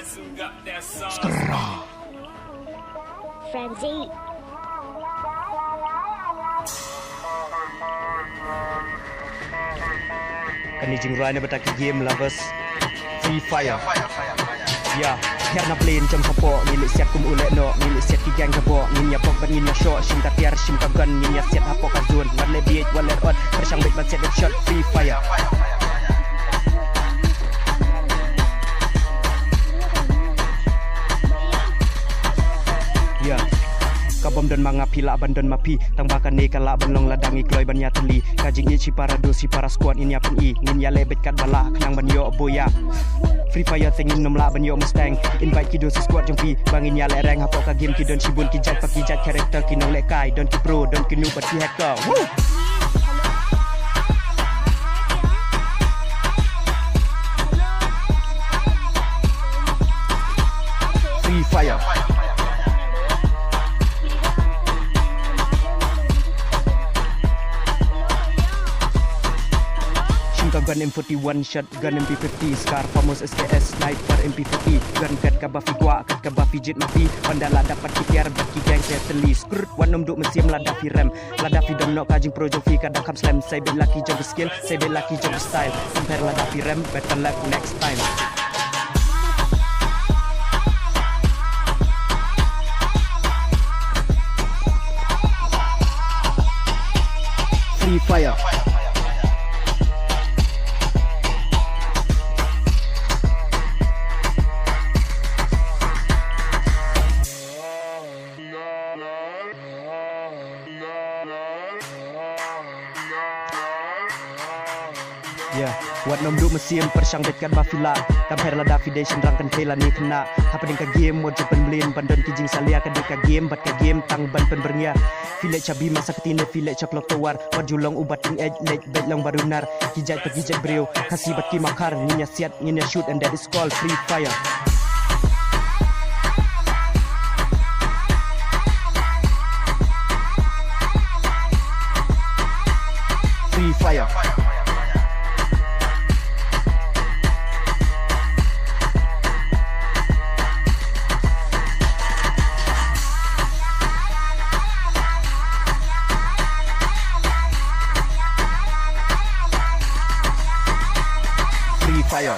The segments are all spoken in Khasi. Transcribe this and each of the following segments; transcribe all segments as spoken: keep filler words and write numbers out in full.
Skra. Frenzy. Kane jingrwai na bynta ki game lovers. Free Fire. Ya, her na plane jong ka pok, ngi leh siat kum u leh noh, ngi leh siat ki gang ka bok, ngin ïa pok bad ngin ïa shoh, shim ka tiar, shim ka gun, ngin ïa siat hapoh ka zone, wat leh bieit, wat leh ot, pyrshang beit ban siat beit shot, Free Fire. Ya. Ka bym don ma nga phi lah ban don ma phi. Tang ba kane ka lah ban long lada ngi kloi ban ïatylli. Ka jingïeit shi para dos shi para squad ngin ïa pyni. Ngin ïa leh beit katba lah khnang ban ïoh buh ïa. Free Fire te ngin nym lah ban ïoh Mustang. Invite ki dos shi squad jong phi ba ngin ïa leh rank hapoh ka game, ki don shibun ki jait pa ki jait character, ki nonglehkai, don ki pro, don ki noob bad ki hacker. Woo! Free Fire. Shim ka gun M forty-one, shotgun M P fifty, Scar, Famas, S K S, Sniper, M P forty, gun kat kaba phi kwah, kat kaba phi jied ma phi, ynda la dap bad ki tiar bad ki gang te tylli, skrrt, wat nym duh mynsiem lada phi rem. Lada phi don noh ka jingpro jong phi ka dang kham slem, sa beit lucky jong ki skill, sa beit lucky jong ki style. Compare lada phi rem, better luck next time. Free Fire. Ya, wat nym duh mynsiem, pyrshang beit katba phi lah. Compare lada phi dei shynrang kynthei lane khynnah. Hapdeng ka game wat ju pynbeit ban don ki jingsalia, ka dei ka game bad ka game tang ban pynbyrngia. Phi leit sha bima sa kti ne phi leit sha klok tawar, wat ju long u bat tyngeh, leit beit long barunar. Ki jait pa ki jait briew, Khasi bad ki Makar, ngin ïa siat, ngin ïa shoot, and that is called Free Fire. Free Fire. Free Fire.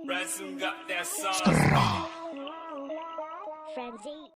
Ransom got that sauce. Skra. Frenzy.